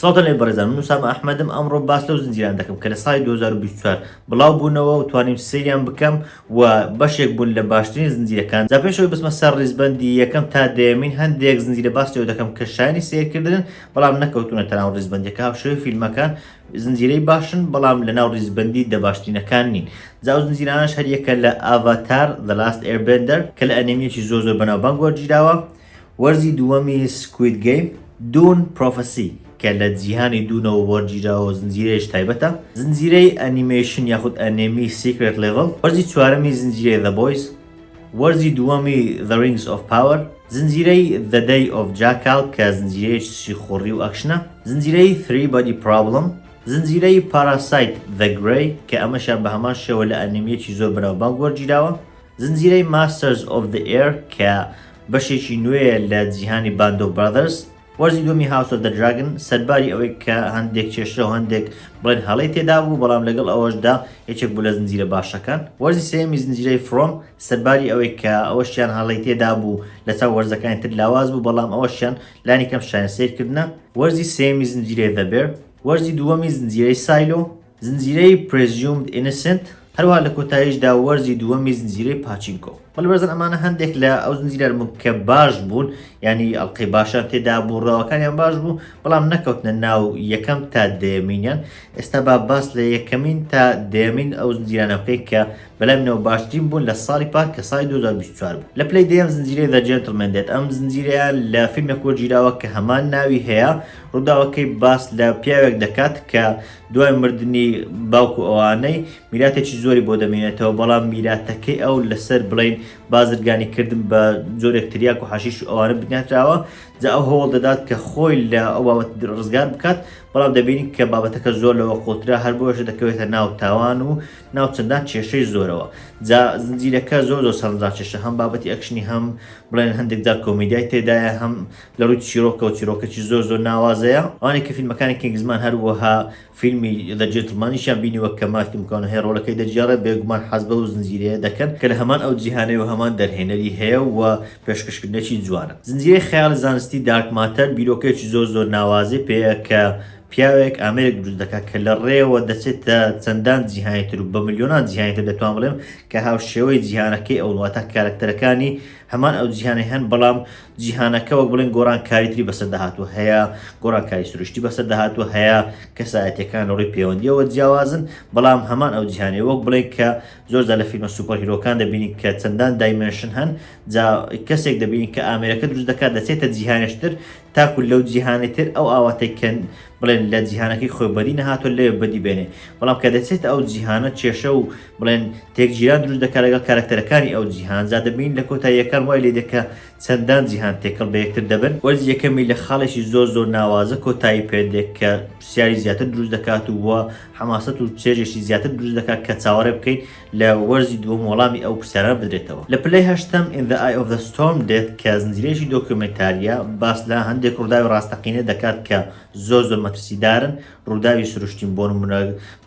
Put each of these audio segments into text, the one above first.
سڵاوتان لێ بەڕێزان من وسامە ئەحمەدم ئەمڕۆ باس لەو زنجیرانە دەکەم کە لە ساڵی 2024 بڵاو بوونەوە و توانیم سەیریان بکەم و بەشێک بوون لە باشترین زنجیرەکان جا پێش ئەوەی بچمە سەر ڕیزبەندی یەکەم تا دەیەمین هەندێک زنجیرە باس لێوە دەکەم کە شایانی سەیرکردنن بەڵام نەکەوتوونەتە ناو ڕیزبەندیەکە هاوشێوەی فیلمەکان زنجیرەی باشن بەڵام لە ناو ڕیزبەندی دە باشترینەکان نین جا ئەو زنجیرانەش هەریەکە لە Avatar The Last Airbender کە لە ئەنیمیەکی زۆر زۆر بەناوبانگ وەرگیراوە وەرزی دووەمی Squid Game، Dune Prophecy، کە لە جیهانی Dune ەوە وەرگیراوە و زنجیرەیەکی تایبەتە، زنجیرەی ئەنیمەیشن یاخود ئەنێمی Secret Level، وەرزی چوارەمی زنجیرەی The Boys، وەرزی دووەمی The Rings of Power، زنجیرەی The Day of Jackal کە زنجیرەیەکی سیخوڕی و ئەکشنە، زنجیرەی Three Body Problem، زنجیرەی Parasyte The Grey کە ئەمەشیان بە هەمان شێوە لە ئەنیمییەکی زۆر بەناوبانگ وەرگیراوە، زنجیرەی Masters of the Air کە بەشێکی نوێیە لە جیهانی Band of Brothers، وەرزی دووەمی House of the Dragon، سەرباری ئەوەی کە هەندێک کێشە و هەندێک بڵێن هەڵەی تێدا بوو، بەڵام لەگەڵ ئەوەشدا یەکێک بوو لە زنجیرە باشەکان. وەرزی سێیەمی زنجیرەی From، سەرباری ئەوەی کە ئەوەشیان هەڵەی تێدا بوو لە چاو وەرزەکانی تر لاواز بوو، بەڵام ئەوەشیان لانی کەم شایەن سەیرکردنە. وەرزی سێیەمی زنجیرەی The Bear، وەرزی دووەمی زنجیرەی Silo، زنجیرەی Presumed Innocent، هەروەها لە کۆتاییشدا وەرزی دووەمی زنجیرەی Pachinko. بەڵێ بەڕێزان ئەمانە هەندێک لە ئەو زنجیرانە بوون کە باش بوون یانی ئەڵقەی باشیان تێدا بوو ڕووداوەکانیان باش بوو بەڵام نەکەوتنە ناو یەکەم تا دەیەمینیان ئێستا با باس لە یەکەمین تا دەیەمین ئەو زنجیرانە بکەین کە بەلای منەوە باشترین بوون لە ساڵی پار کە ساڵی 2024 بوو. لە پلەی دەیەم زنجیرەی The Gentlemen دێت، ئەم زنجیرەیە لە فیلمێک وەرگیراوە کە هەمان ناوی هەیە، ڕووداوەکەی باس لە پیاوێک دەکات کە دوای مردنی باوک و ئەوانەی میراتێکی زۆری بۆ دەمێنێتەوە، بەڵام میراتەکەی ئەو لەسەر بڵێین بازرگانی کردن بە جۆرێک تریاک و حەشیش و ئەوانە بنیاتراوە، جا ئەو هەوڵ دەدات کە خۆی لە ئەو بابەت ڕزگار بکات، بەڵام دەبینین کە بابەتەکە زۆر لەوە قوڵترە، هەر بۆیەشە دەکەوێتە ناو تاوان و ناو چەندان کێشەی زۆرەوە جا زنجیرەکە زۆر زۆر سەرنجڕاکێشە هەم بابەتی ئەکشنی هەم بڵێن هەندێک جار کۆمیدیای تێدایە هەم لە ڕووی چیرۆکەوە چیرۆکەکی زۆر زۆر ناوازەیە ئەوانەی کە فیلمەکانی Kingsman هەروەها فیلمی The Gentleman یشیان بینیوە کە ماتیو مکۆنهێ ڕۆڵەکەی دەگێڕێت بێگومان حەز بەو زنجیرەیە دەکەن کە لە هەمان ئەو جیهانەی و هەمان دەرهێنەری هەیە و پێشکەشکردنێکی جوانە زنجیرەی خەیاڵی زانستی Dark Matter بیرۆکەیەکی زۆر زۆر ناوازەی پێیە کە پیاوێک ئامێرێک دروست دەکات کە لە ڕێوە دەچێتە چەندان جیهانی تر و بە ملیۆنان جیهانی تر دەتوان بڵێم کە هاوشێوەی جیهانەکەی ئەو واتە کارەکتەرەکانی هەمان ئەو جیهانەی هەن بەڵام جیهانەکە وەک بڵێن گۆڕانکاری تری بەسەر داهاتوو هەیە گۆڕانکاری سروشتی بەسەر داهاتوو هەیە کەسایەتەکان لە ڕووی پەیوەندیەوە جیاوازن بەڵام هەمان ئەو جیهانەیە وەک بڵێن کە زۆر جار لە فیلمە superhero کان دەبینین کە چەندان dimension هەن جا کەسێک دەبینین کە ئامێرەکە دروست دەکات دەچێتە جیهانێکی تر تاکو لەو جیهانەی تر ئەو ئاواتەی کە بڵێن لە جیهانەکەی خۆی بەدی نەهاتوە لەوێ بەدی بێنێ بەڵام کە دەچێتە ئەو جیهانە کێشە و بڵێن تێکگیران دروست دەکات لەگەڵ کارەکتەرەکانی ئەو جیهان جا دەبین لە کۆتاییەکان وای لێ دێت کە چەندان جیهان تێکەڵ بە یەکتر دەبن وەرزی یەکەمی لە خاڵێکی زۆر زۆر ناوازە کۆتایی پێ دێت کە پرسیاری زیاتر دروست دەکات و حەماسەت و چێژێکی زیاتر دروست دەکات کە چاوەڕێ بکەین لە وەرزی دووەم وەڵامی ئەو پرسیارانە بدرێتەوە. لە پلەی هەشتەم In the Eye of the Storm دێت کە زنجیرەیەکی دۆکیۆمێنتارییە باس لە هەندێک ڕووداوی ڕاستەقینە دەکات کە زۆر زۆر مەترسیدارن، ڕووداوی سروشتین بۆ نموونە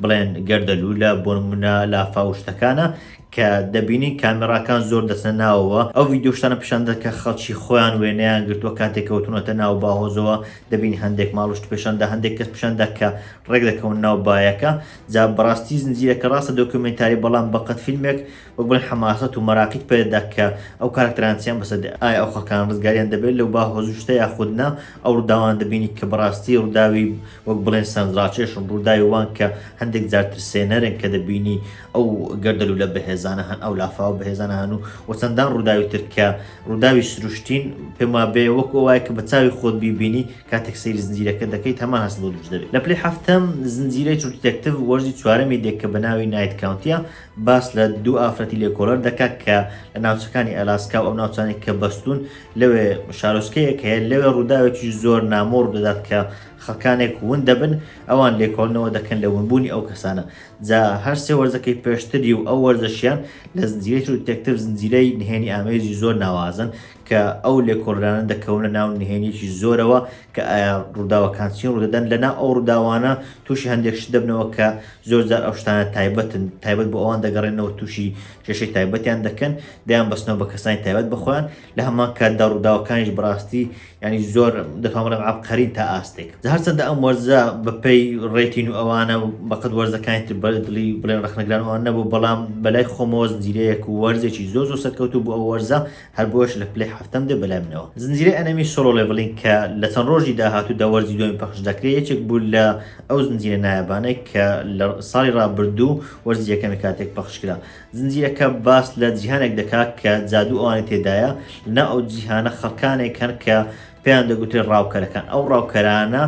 بڵێن گەردەلوولە، بۆ نموونە لافاو و شتەکانە کە دەبینین کامێڕاکان زۆر دەچنە ناوەوە ئەو ڤیدیۆ شتانە پیشان دەدات کە خەڵکی خۆیان وێنەیان گرتووە کاتێک کەوتوونەتە ناو باهۆزەوە دەبینی هەندێک ماڵ و شت پیشان دا هەندێک کەس پیشان دا کە ڕێک دەکەون ناو بایەکە جا بەڕاستی زنجیرەکە ڕاستە دۆکیۆمێنتاری بەڵام بەقەد فیلمێک وەک بڵێن حەماسەت و مەراقیت پێدەدا کە ئەو کارەکتەران چیان بەسەر دێ ئایا ئەو خەڵکانە ڕزگاریان دەبێت لەو باهۆز و شتە یاخود نا ئەو ڕووداوانە دەبینی کە بەڕاستی ڕووداوی وەک بڵێن سەرنجڕاکێشن ڕووداوی وان کە هەندێک جار ترسێنەرن کە دەبینی ئەو گەردەلوولە بەهێزانە هەن ئەو لافاوە بەهێزانە هەن و و چەندان ڕووداوی تر کە ڕووداوی سروشتین پێم وابێ وەکو ئەوایە کە بە چاوی خۆت بیبینی کاتێک سەیری زنجیرەکە دەکەیت هەمان هەست بۆ دروست دەبێت. لە پلەی حەفتەم زنجیرەی True Detective وەرزی چوارەمی دێت کە بە ناوی Night County ە، باس لە دوو ئافرەتی لێکۆڵەر دەکات کە لە ناوچەکانی ئەلاسکا و ئەو ناوچانەی کە بەستوون لەوێ شارۆچکەیەک هەیە لەوێ ڕووداوێکی زۆر نامۆ ڕوودەدات کە خەڵکانێک ون دەبن ئەوان لێکۆڵنەوە دەکەن لە ونبوونی ئەو کەسانە جا هەر سێ وەرزەکەی پێشتری و ئەو وەرزەشیان لە زنجیرەی True Detective زنجیرەی نهێنی ئامێزی زۆر ناوازەن کە ئەو لێکۆڵەرانە دەکەونە ناو نهێنیەکی زۆرەوە کە ئایا ڕووداوەکان چین ڕوودەدەن لەناو ئەو ڕووداوانە تووشی هەندێک شت دەبنەوە کە زۆر جار ئەو شتانە تایبەتن تایبەت بۆ ئەوان دەگەڕێنەوە تووشی کێشەی تایبەتیان دەکەن دەیان بەستنەوە بە کەسانی تایبەت بە خۆیان لە هەمان کاتدا ڕووداوەکانیش بەڕاستی ینی زۆر دەتوانم بڵێم عەبقەرین تا ئاستێک. هەرچەندە ئەم وەرزە بەپێی rating و ئەوانە بەقەد وەرزەکانی تر بە دڵی بڵێن ڕەخنەگران ئەوان نەبوو، بەڵام بەلای خۆمەوە زنجیرەیەک و وەرزێکی زۆر زۆر سەرکەوتوو بوو ئەو وەرزە، هەر بۆیەش لە پلەی حەفتەم دێ بەلای منەوە. زنجیرەی ئەنەمی Solo Leveling کە لە چەند ڕۆژی داهاتوودا وەرزی دووەمی پەخش دەکرێت، یەکێک بوو لە ئەو زنجیرە نایابانەی کە لە ساڵی ڕابردوو وەرزی یەکەمی کاتێک پەخش کرا. زنجیرەکە باس لە جیهانێک دەکات کە جادوو ئەوانی تێدایە، لەناو ئەو جیهانە خەڵکانێک هەن کە پێیان دەگوترێت ڕاوکەرەکان، ئەو ڕاوکەرانە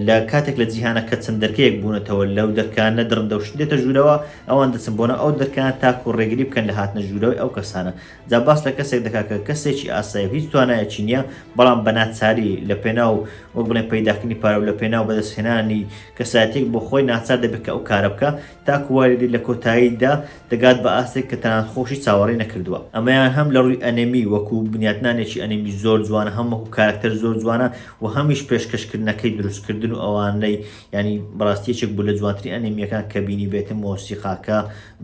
لە کاتێک لە جیهانەکە چەند دەرکەیەک بوونەتەوە لەو دەرکانە دڕندە و شت دێتە ژوورەوە، ئەوان دەچن بۆ ناو ئەو دەرکانە تاکو ڕێگری بکەن لە هاتنە ژوورەوەی ئەو کەسانە. جا باس لە کەسێک دەکات کە کەسێکی ئاسایی و هیچ توانایەکی نییە، بەڵام بە ناچاری لە پێناو وەک بڵێن پەیداکردنی پارە و لە پێناو بەدەستهێنانی کەسایەتییەک بۆ خۆی ناچار دەبێت کە ئەو کارە بکا تاکو وای لێدێت لە کۆتاییدا دەگات بە ئاستێک کە تەنانەت خۆشی چاوەڕێی نەکردووە. ئەمەیان هەم لە ڕووی ئەنێمی وەکو بنیاتنانێکی ئەنێمی زۆر جوانە، هەم وەکو کارەکتەر زۆر جوانە و هەمیش پێشکەشکردنەکەی دروستکردن و ئەوانەی یانی بەڕاستی یەکێک بوو لە جوانترین ئەنێمییەکان کە بینیبێتم، مۆسیقاکە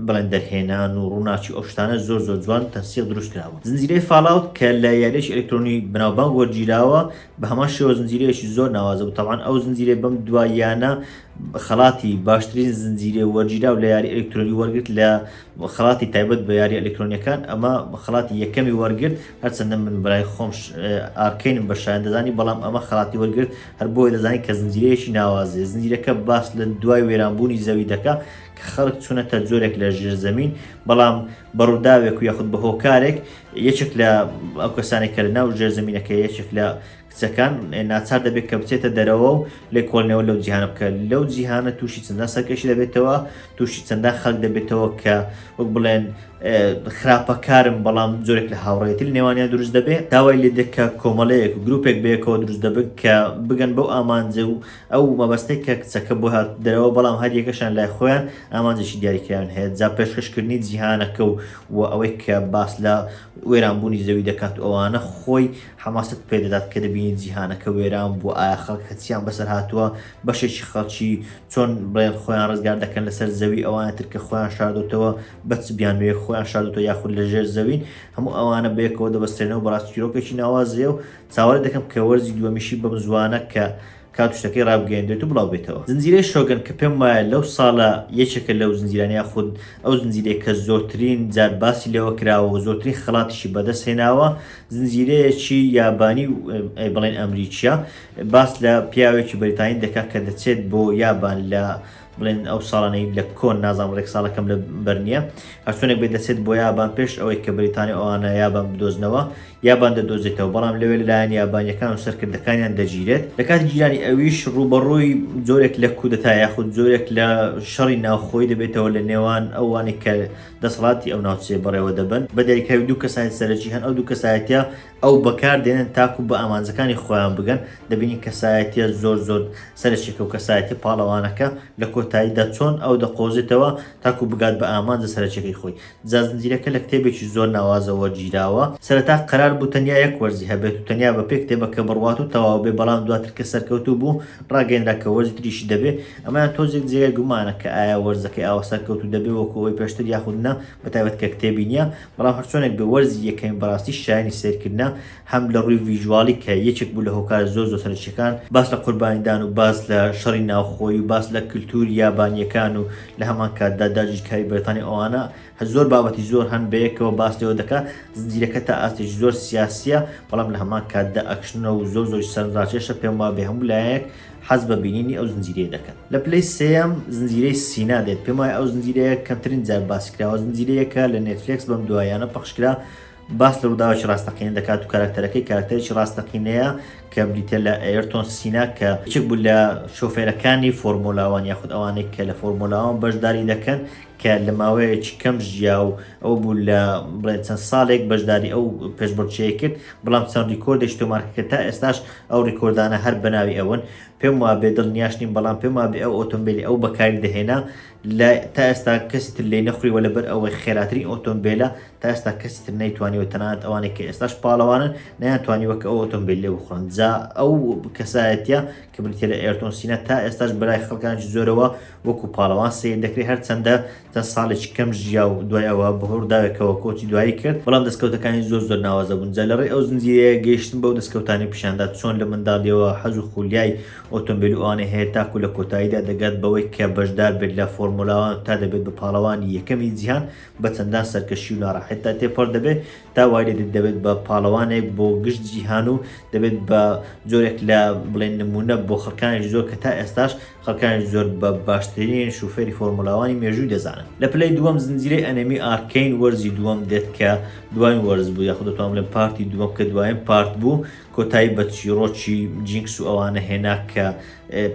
بڵێن دەرهێنان و ڕووناکی و ئەو شتانە زۆر زۆر جوان تەنسیق دروست کراوە. زنجیرەی Fallout کە لە یارییەکی ئەلکترۆنی بەناوبانگ وەرگیراوە بە هەمان شێوە زنجیرەیەکی زۆر ناوازە بوو، تەبعەن ئەو زنجیرەی بەم دواییانە خەڵاتی باشترین زنجیرەی وەرگیراو لە یاری ئەلکترۆنی وەرگرت لە خەڵاتی تایبەت بە یاری ئەلکترۆنیەکان ئەمە خەڵاتی یەکەمی وەرگرت هەرچەندە من برای خۆم Arcane م بە شایەن دەزانی بەڵام ئەمە خەڵاتی وەرگرت هەر بۆیە دەزانی کە زنجیرەیەکی ناوازەیە زنجیرەکە باس لە دوای وێرانبوونی زەوی دەکا کە خەڵک چوونەتە جۆرێک لە ژێرزەمین بەڵام بە ڕووداوێک و یاخود بە هۆکارێک یەکێک لە ئەو کەسانێک کە لە ناو ژێرزەمینەکە یەکێک لە کچەکان ناچار دەبێت کە بچێتە دەرەوە و لێکۆڵینەوە لەو جیهانە بکە لەو جیهانە تووشی چەندان سەرکەشی دەبێتەوە تووشی چەندان خەڵک دەبێتەوە کە وەک بڵێن خراپەکارم بەڵام جۆرێک لە هاوڕێتی لە نێوانیان دروست دەبێت داوای لێ دەکە کۆمەڵەیەک و گروپێک بەیەکەوە دروست دەبن کە بگەن بەو ئامانجە و ئەو مەبەستێک کە کچەکە بۆ هات دەرەوە بەڵام هەر یەکەشان لای خۆیان ئامانجێکی دیاریکراویان هەیە جا پێشکەشکردنی جیهانەکە و و ئەوەی کە باس لە وێرانبوونی زەوی دەکات و ئەوانە خۆی حەماسەت پێ دەدات کە دەبینی جیهانەکە وێران بووە، ئایا خەڵکەکە چیان بەسەر هاتووە، بەشێکی خەڵکی چۆن بڵێن خۆیان ڕزگار دەکەن لەسەر زەوی، ئەوانە تر کە خۆیان شاردۆتەوە بە چ بیانوویەک خۆیان شاردۆتەوە یاخود لە ژێر زەوین، هەموو ئەوانە بەیەکەوە دەبەسترێنەوە، بەڕاستی چیرۆکێکی ناوازەیە و چاوەڕێ دەکەم کە وەرزی دووەمیشی بەم زووانە کە کات و شتەکەی ڕابگەیەندرێت و بڵاو بێتەوە. زنجیرەی شۆگەن کە پێم وایە لەو ساڵە یەکێکە لەو زنجیرانە یاخود ئەو زنجیرەیە کە زۆرترین جار باسی لێوە کراوە و زۆرترین خەڵاتیشی بەدەست هێناوە، زنجیرەیەکی یابانی و ئەی بڵێن ئەمریکیە باس لە پیاوێکی بەریتانی دەکات کە دەچێت بۆ یابان لە بڵێن ئەو ساڵانەی لە کۆن نازانم ڕێک ساڵەکەم لە بەر نییە هەرچۆنێک بێت دەچێت بۆ یابان پێش ئەوەی کە بەریتانی ئەوانە یابان بدۆزنەوە یابان دەدۆزێتەوە بەڵام لەوێ لەلایەن یابانیەکان و سەرکردەکانیان دەگیرێت لە کاتی گیرانی ئەویش ڕووبەڕووی جۆرێک لە کودەتا یاخود جۆرێک لە شەڕی ناوخۆی دەبێتەوە لە نێوان ئەوانەی کە دەسەڵاتی ئەو ناوچەیە بەڕێوە دەبەن بە دیاریکراوی دوو کەسایەتی سەرەکی هەن ئەو دوو کەسایەتیە ئەو بەکار دێنن تاکو بە ئامانجەکانی خۆیان بگەن دەبینین کەسایەتیە زۆر زۆر سەرەکیەکە و کەسایەتی پاڵەوانەکە لە کۆتاییدا چۆن ئەو دەقۆزێتەوە تاکو بگات بە ئامانجە سەرەکیەکەی خۆی جا زنجیرەکە لە کتێبێکی زۆر ناوازە وەرگیراوە سەرەتا قەرار بوو تەنیا یەک وەرزی هەبێت و تەنیا بە پێ کتێبەکە بڕوات و تەواو بێ بەڵام دواتر کە سەرکەوتوو بوو ڕاگەیەنرا کە وەرزی تریشی دەبێ ئەمەیان تۆزێک جێگای گومانە کە ئایا وەرزەکەی ئاوا سەرکەوتوو دەبێ وەکو ئەوەی پێشتر یاخود نا بەتایبەت کە کتێبی نییە بەڵام هەرچۆنێک بێ وەرزی یەکەمی بەڕاستی شایەنی سەیرکردنە هەم لە ڕووی visual ی کە یەکێک بوو لە هۆکارە زۆر زۆر سەرەکییەکان باس لە قوربانیدان و باس لە شەڕی ناوخۆیی و باس لە کلتوری یابانییەکان و لە هەمان کاتدا داگیرکاری بەریتانی ئەوانە زۆر بابەتی زۆر هەن بەیەکەوە باس لێوە دەکا زنجیرەکە تا ئاستێکی زۆر سیاسیە بەڵام لە هەمان کاتدا ئەکشنە و زۆر زۆری سەرنجڕاکێشە پێم وابێ هەموو لایەک حەز بە بینینی ئەو زنجیرەیە دەکەن. لە پلەی سێیەم زنجیرەی سینا دێت پێم وایە ئەو زنجیرەیە کەمترین جار باسی کراوە زنجیرەیەکە لە نێتفلێکس بەم دواییانە پەخش کرا باس لە ڕووداوێکی ڕاستەقینە دەکات و کاراکتەرەکەی کاراکتەرێکی ڕاستەقینەیە کە بریتیە لە ئەیرتۆن سینا کە یەکێک بوو لە شۆفێرەکانی Formula One یاخود ئەوانەی کە لە Formula One بەشداری دەکەن کە لە ماوەیەکی کەم ژیا و ئەو بوو لە بڵێن چەند ساڵێک بەشداری ئەو پێشبڕکێیە کرد بەڵام چەند ریکۆردێکی تۆمار کرد کە تا ئێستاش ئەو ریکۆردانە هەر بەناوی ئەون پێم وابێ دڵنیاش نیم بەڵام پێم وابێ ئەو ئۆتۆمبیلی ئەو بەکاری دەهێنا لە تا ئێستا کەسی تر لێی نەخوریوە لەبەر ئەوەی خێراترین ئۆتۆمبیلە تا ئێستا کەسی تر نەیتوانیوە تەنانەت ئەوانەی کە ئێستاش پاڵەوانن نەیانتوانیوە کە ئەو ئۆتۆمبیل لێ بخوڕن جا. جا ئەو کەسایەتیە کە بریتیە لە ئێرتۆن سینا تا ئێستاش بەلای خەڵکانێکی زۆرەوە وەکو پاڵەوان سەیر دەکرێت هەرچەندە چەند ساڵێکی کەم ژیا و دوای ئەوە بەهۆی ڕووداوێکەوە کۆچی دوایی کرد، بەڵام دەستکەوتەکانی زۆر زۆر ناوازە بوون، جا لەڕێی ئەو زنجیرەیە گەیشتن بەو دەستکەوتانەی پیشاندا چۆن لە منداڵیەوە حەز و خولیای ئۆتۆمبێل و ئەوانەی هەیە تاکو لە کۆتاییدا دەگات بەوەی کە بەشدار بێت لە فۆرمۆلا وان تا دەبێت بە پاڵەوانی یەکەمی جیهان بە چەندان سەرکەشی و ناڕەحەتدا تێپەڕ دەبێت تا وای لێدێت دەبێت بە پاڵەوانێک بۆ گشت جیهان و دەبێت بە جۆرێک لە بڵێن نمونە بۆ خەڵکانێکی زۆر کە تا ئێستاش خەڵکانێکی زۆر بە باشترین شوفێری فۆرمۆلا وانی مێژووی دەزانن. لە پلەی دووەم زنجیرەی ئەنێمی ئارکەین وەرزی دووەم دێت کە دواین وەرز بوو یاخود دەتوانم بڵێم part ی دووەم کە دواین part بوو کۆتایی بە چیڕۆکی جینکس و ئەوانە هێنا کە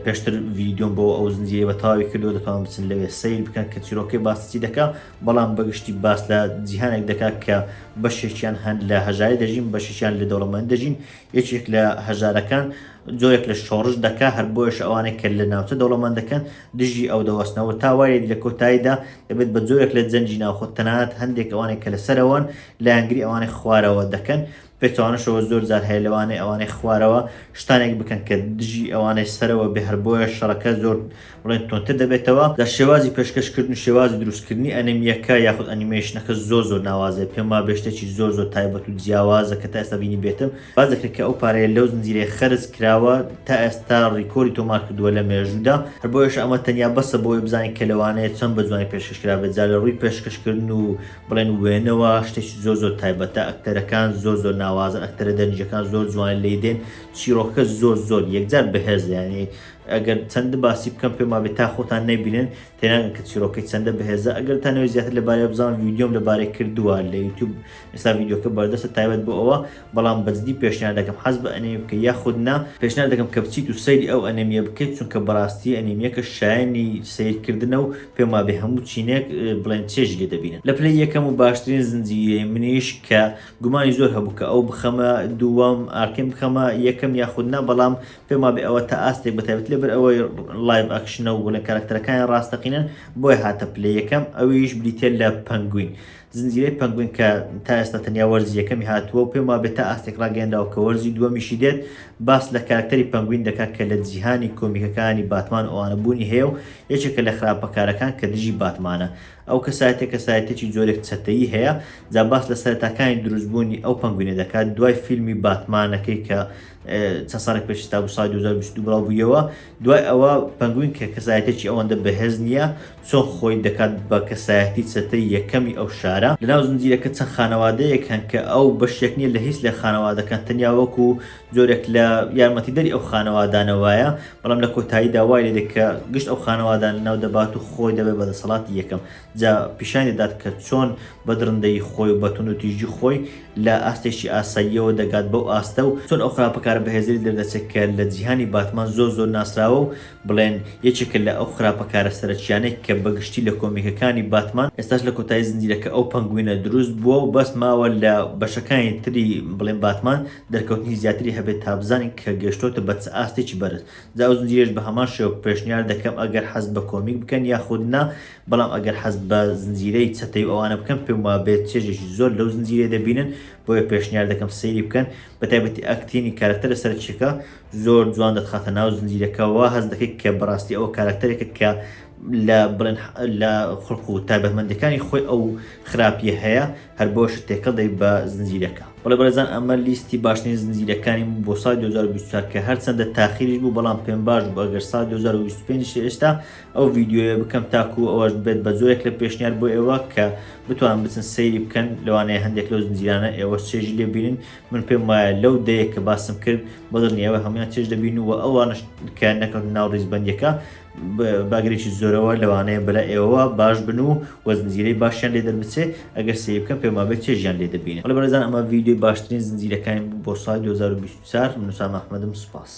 پێشتر ڤیدیۆم بۆ ئەو زنجیرەی بە تەواوی کردووە دەتوان بچن لەوێ سەیر بکەن کە چیرۆکەی باس چی دەکا بەڵام بەگشتی باس لە جیهانێک دەکات کە بەشێکیان هەن لە هەژاری دەژین بەشێکیان لە دەوڵەمەند دەژین یەکێک لە هەژارەکان جۆرێک لە شۆڕش دەکا هەر بۆیەش ئەوانەی کە لە ناوچە دەوڵەمەندەکەن دژی ئەو دەوەستنەوە تا وایە لە کۆتاییدا دەبێت بە جۆرێک لە جەنگی ناوخۆ تەنانەت هەندێک ئەوانەی کە لە سەرەوەن لایەنگری ئەوانەی خوارەوە دەکەن پێچەوانەشەوە زۆر جار هەیە لەوانەیە ئەوانەی خوارەوە شتانێک بکەن کە دژی ئەوانەی سەرەوە بێ هەر بۆیە شەڕەکە زۆر بڵێن توندتر دەبێتەوە. لە شێوازی پێشکەشکردن و شێوازی دروستکردنی ئەنیمیەکە یاخود ئەنیمەیشنەکە زۆر زۆر ناوازەیە پێم وابێ شتێکی زۆر زۆر تایبەت و جیاوازە کە تا ئێستا بینیبێتم باس دەکرێت کە ئەو پارەیە لەو زنجیرەیە خەرج کراوە تا ئێستا ڕیکۆری تۆمار کردووە لە مێژوودا هەر بۆیەش ئەمە تەنیا بەسە بۆ ئەوەی بزانین کە لەوانەیە چەند بە جوانی پێشکەش کرابێت جا لە ڕووی پێشکەشکردن و بڵێن وێنەوە شتێکی زۆر زۆر تایبەتە ئەکتەرەکان زۆر زۆر ناوازن ئەکتەرە دەنگیەکان زۆر جوان لێی دێن چیرۆکەکە زۆر زۆر یەکجار بەهێزە یانی ئەگەر چەند باسی بکەم پێم وابێت تا خۆتان نەیبینن تێناگەن کە چیرۆکەی چەندە بەهێزە ئەگەر تانەوەی زیاتر لەبارەی بزانن ڤیدیۆم لەبارەی کردووە لە یوتیوب ئێستا ڤیدیۆکە بەردەستە تایبەت بۆ ئەوە بەڵام بەجدی پێشنیار دەکەم حەز بە ئەنیمی بکەی یاخود نا پێشنیار دەکەم کە بچیت و سەیری ئەو ئەنیمیە بکەیت چونکە بەڕاستی ئەنیمیەکە شایەنی سەیرکردنە و پێم وابێ هەموو چینێک بڵێن چێژی لێ دەبینن. لە پلەی یەکەم و باشترین زنجیرەی منیش کە گومانی زۆر هەبوو کە ئەو بخەمە دووەم ئارکەین بخەمە یەکەم یاخود نا بەڵام پێم وابێ ئەوە تا ئاستێک بەتایبەتی لەبەر ئەوەی live action ە و بڵێن کارەکتەرەکانی ڕاستەقینەن بۆیە هاتە پلەی یەکەم ئەویش بریتیە لە پەنگوین زنجیرەی پەنگوین کە تا ئێستا تەنیا وەرزی یەکەمی هاتووە و پێم وابێت تا ئاستێک ڕاگەیەنراوە کە وەرزی دووەمیشی دێت، باس لە کارەکتەری پەنگوین دەکات کە لە جیهانی کۆمیکەکانی باتمان و ئەوانە بوونی هەیە و یەکێکە لە خراپەکارەکان کە دژی باتمانە. ئەو کەسایەتیە کەسایەتیەکی جۆرێک چەتەیی هەیە، جا باس لە سەرەتاکانی دروستبوونی ئەو پەنگوینە دەکات دوای فیلمی باتمانەکەی کە چەند ساڵێک پێش ئێستا بوو ساڵی 2022 بڵاو بوویەوە دوای ئەوە پەنگوین کە کەسایەتێکی ئەوەندە بەهێز نییە چۆن خۆی دەکات بە کەسایەتی چەتەی یەکەمی ئەو شارە؟ لەناو زنجیرەکە چەند خانەوادەیەک هەن کە ئەو بەشێک نییە لە هیچ لە خانەوادەکان تەنیا وەکو جۆرێک لە یارمەتیدەری ئەو خانەوادانە وایە بەڵام لە کۆتاییدا وای لێدێت کە گشت ئەو خانەوادانە لەناو دەبات و خۆی دەبێت بە دەسەڵاتی یەکەم جا پیشانی دەدات کە چۆن بە دڕندەیی خۆی و بە توندوتیژی خۆی لە ئاستێکی ئاساییەوە دەگات بەو ئاستە و چۆن ئەو خراپەکارە بەهێزەی دەردەچێت کە لە جیهانی باتمان زۆر زۆر ناسراوە و بڵێن یەکێکە لە ئەو خراپەکارە سەرەکیانەی کە بە گشتی لە کۆمیکەکانی باتمان، ئێستاش لە کۆتایی زنجیرەکە ئەو پەنگوینە دروست بووە و بەس ماوە لە بەشەکانی تری بڵێن باتمان دەرکەوتنی زیاتری هەبێت تا بزانین کە گەشتۆتە بە چ ئاستێکی بەرز جا ئەو زنجیرەش بە هەمان شێوە پێشنیار دەکەم ئەگەر حەز بە کۆمیک بکەن یاخود نا بەڵام ئەگەر حەز بە زنجیرەی چەتەی و ئەوانە بکەن پێم وابێت چێژێکی زۆر لەو زنجیرەیە دەبینن بۆیە پێشنیار دەکەم سەیری بکەن بە تایبەتی acting ی کارەکتەرە سەرەکیەکە زۆر جوان دەتخاتە ناو زنجیرەکەوە هەست دەکەیت کە بەڕاستی ئەوە کارەکتەرێکە کە لە بڵێن لە خڵق و تایبەتمەندەکانی خۆی ئەو خراپیە هەیە هەر بۆش تێکەڵ دەی بە زنجیرەکە بەڵێ بەڕێزان ئەمە لیستی باشترین زنجیرەکانی بۆ ساڵی 2024 کە هەرچەندە تاخیریش بوو بەڵام پێم باش بوو ئەگەر ساڵی 2025 ئێستا ئەو ڤیدیۆیە بکەم تاکو ئەوەش بێت بە جۆرێک لە پێشنیار بۆ ئێوە کە بتوان بچن سەیری بکەن لەوانەیە هەندێک لەو زنجیرانە ئێوە چێژی لێ بینن من پێم وایە لەو دەیە کە باسم کرد بەدڵنیایەوە هەمویان چێژ دەبین و ئەوانش کە نەکەوتن ناو ڕیزبەندیەکە باگرێکی زۆرەوە لەوانەیە بەلا ئێوە باش بن و وە زنجیرەی باشیان لێ دەربچێ ئەگەر سەیر بکەن پێم وابێت چێژیان لێ دەبینن. بەڵێ بەڕێزان ئەمە ڤیدیۆی باشترین زنجیرەکانی بوو بۆ ساڵی 2024 من وسام ئەحمەدم سوپاس.